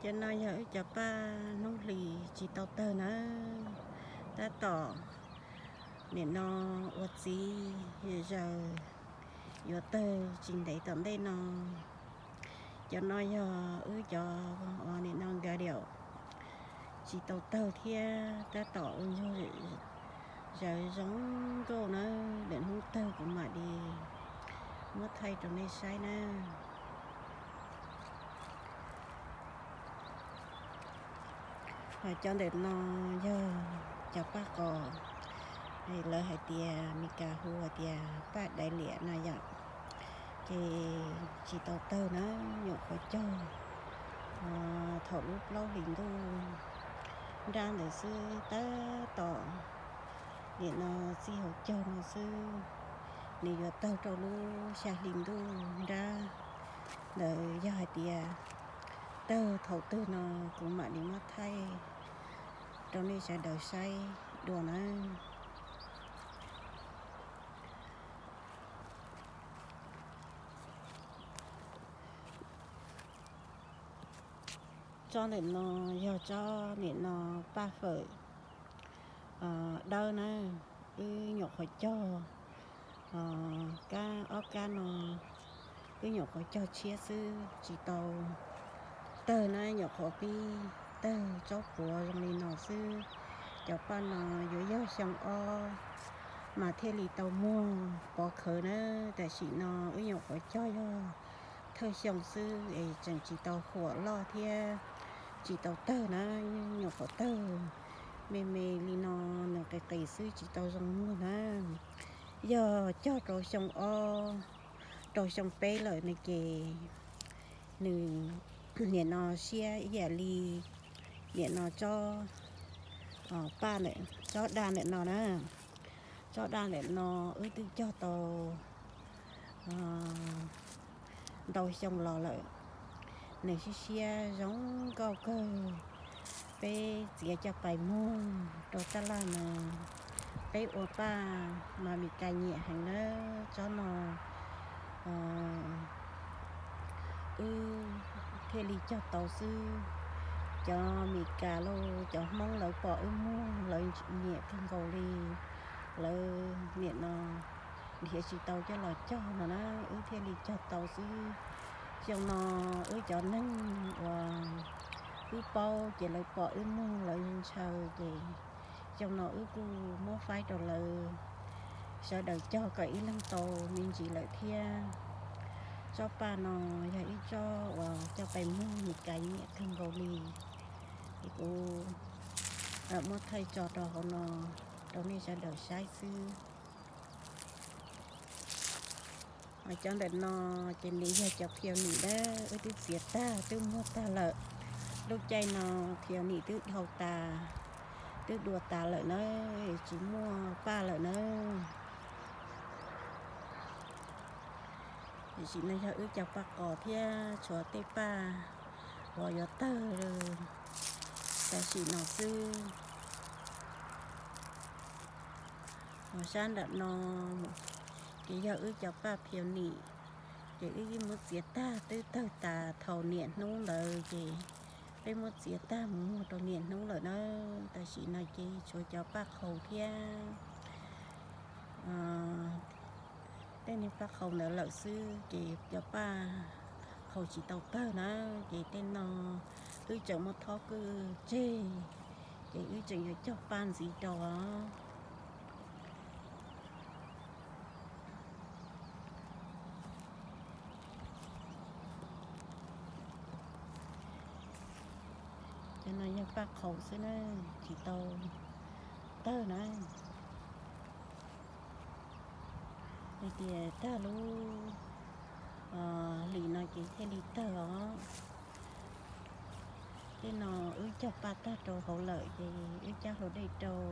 Cov no yog wb cov paj hnub hlis tsis tau tawg nawb. Tab tom nim no ua txiv zaws yuav tawg tsis ntev tom ntej no. Cov no yog wb cov nim no nka diaum tsis tau tawg thiab tab tom ua ntsuag zaws zoo nkauj nawb. Lwm hnub tawg kuv mam li muab thaij rau nej saib nawb. Ho cov ntawm no yog cov paj qos, lawv hais tias Meskas hu tias paj daiv liam no yom, ces tsis tau tawg na, nyuam qhuav cog thaum lub plaub hlis ntuj nrab ntawd xwb, tab tom nim no txij hauv caug no xwb, nws yuav tawg rau lub xya hli ntuj nrab ntawd. Yog hais tias tawg thaum twg no kuv mam li muab thaij rau nej sawv daws saib dua nawb. Tsob ntawm no yog tsob nim no paj fawm dawb na, wb nyuam qhuav cog kab ob kab no, wb nyuam qhuav cog tshiab xwb tsis tau tawg na, nyuam qhuav pib tawg tsob puav zoo li no xwb. Cov paj no yuav yog xyoo ob mas thiaj li tau muag pov khawv na. Tam sim no wb nyuam qhuav cog yog thawj xyoo xwb es tseem tsis tau huam loj thiab tsis tau tawg na, nyuam qhuav tawg me me li no, nws qis qis xwb tsis tau zoo muag na. Yog cog rau xyoo ob rau xyoo peb lawm no ces nws nim no siab ib yam li nim no tsob paj, tsob daj ntawm no na. Tsob daj ntawm no wb twb cog tau ntau xyoo los lawm, nws siab siab zoo nkauj kawg. Peb txiav coj pais muag rau taj laj mas peb ua paj mas Meskas nyiam heev na. Tsob no wb thiaj li cog tau xwb. Cov Meskas los cov Hmoob lawv pom wb muag lawv nyiam kawg nkaus li. Lawv nim no nrhiav tsis tau coj los cog no na, wb thiaj li cog tau xwb. Xyoo no wb cov neeg uas wb paub ces lawv pom wb muag lawv ntshaw ces xyoo no wb kuj muab faib rau lawv sawv daws cog kom ib leeg tau me ntsis lawm thiab. Tsob paj no yog ib tsob uas coj pais muag Meskas nyiam kawg nkaus li. Es kuv muab thaij tso rau hauv no rau nej sawv daws saib xwb. Cov ntawm no ces nws yog cov phiaus nim na, wb twb txiav tag twb muag tag lawm. Lub caij no phiaus nim twb dhau tas, twb dua tas lawm na, tsis muaj paj lawm na. Tiam sis no yog wb cov paj qos thiab tshuav tej paj uas yuav tawg tam sim no xwb. Ho sab nram no ces yog wb cov paj phiaus nim, ces wb muab txiav tag twb tawg tas thaum niam hnub ntawd ces peb muab txiav tag mus muag rau niam hnub lawm na. Tam sim no ces tshuav cov paj qhaus thiab tej niag paj qhaus ntawd lawm xwb, ces cov paj qhaus tsis tau tawg na. Ces tej no wb tseem muab thob kwj tseg, ces wb tseem yuav cog paj ntxiv rau os. Cov no yog paj qhaus xwb na, tsis tau tawg na. Hais tias tag lub hlis no ces thiaj li tawg os. Tej no wb cog paj tag rau hauv lawm ces wb cab hlua dej rau.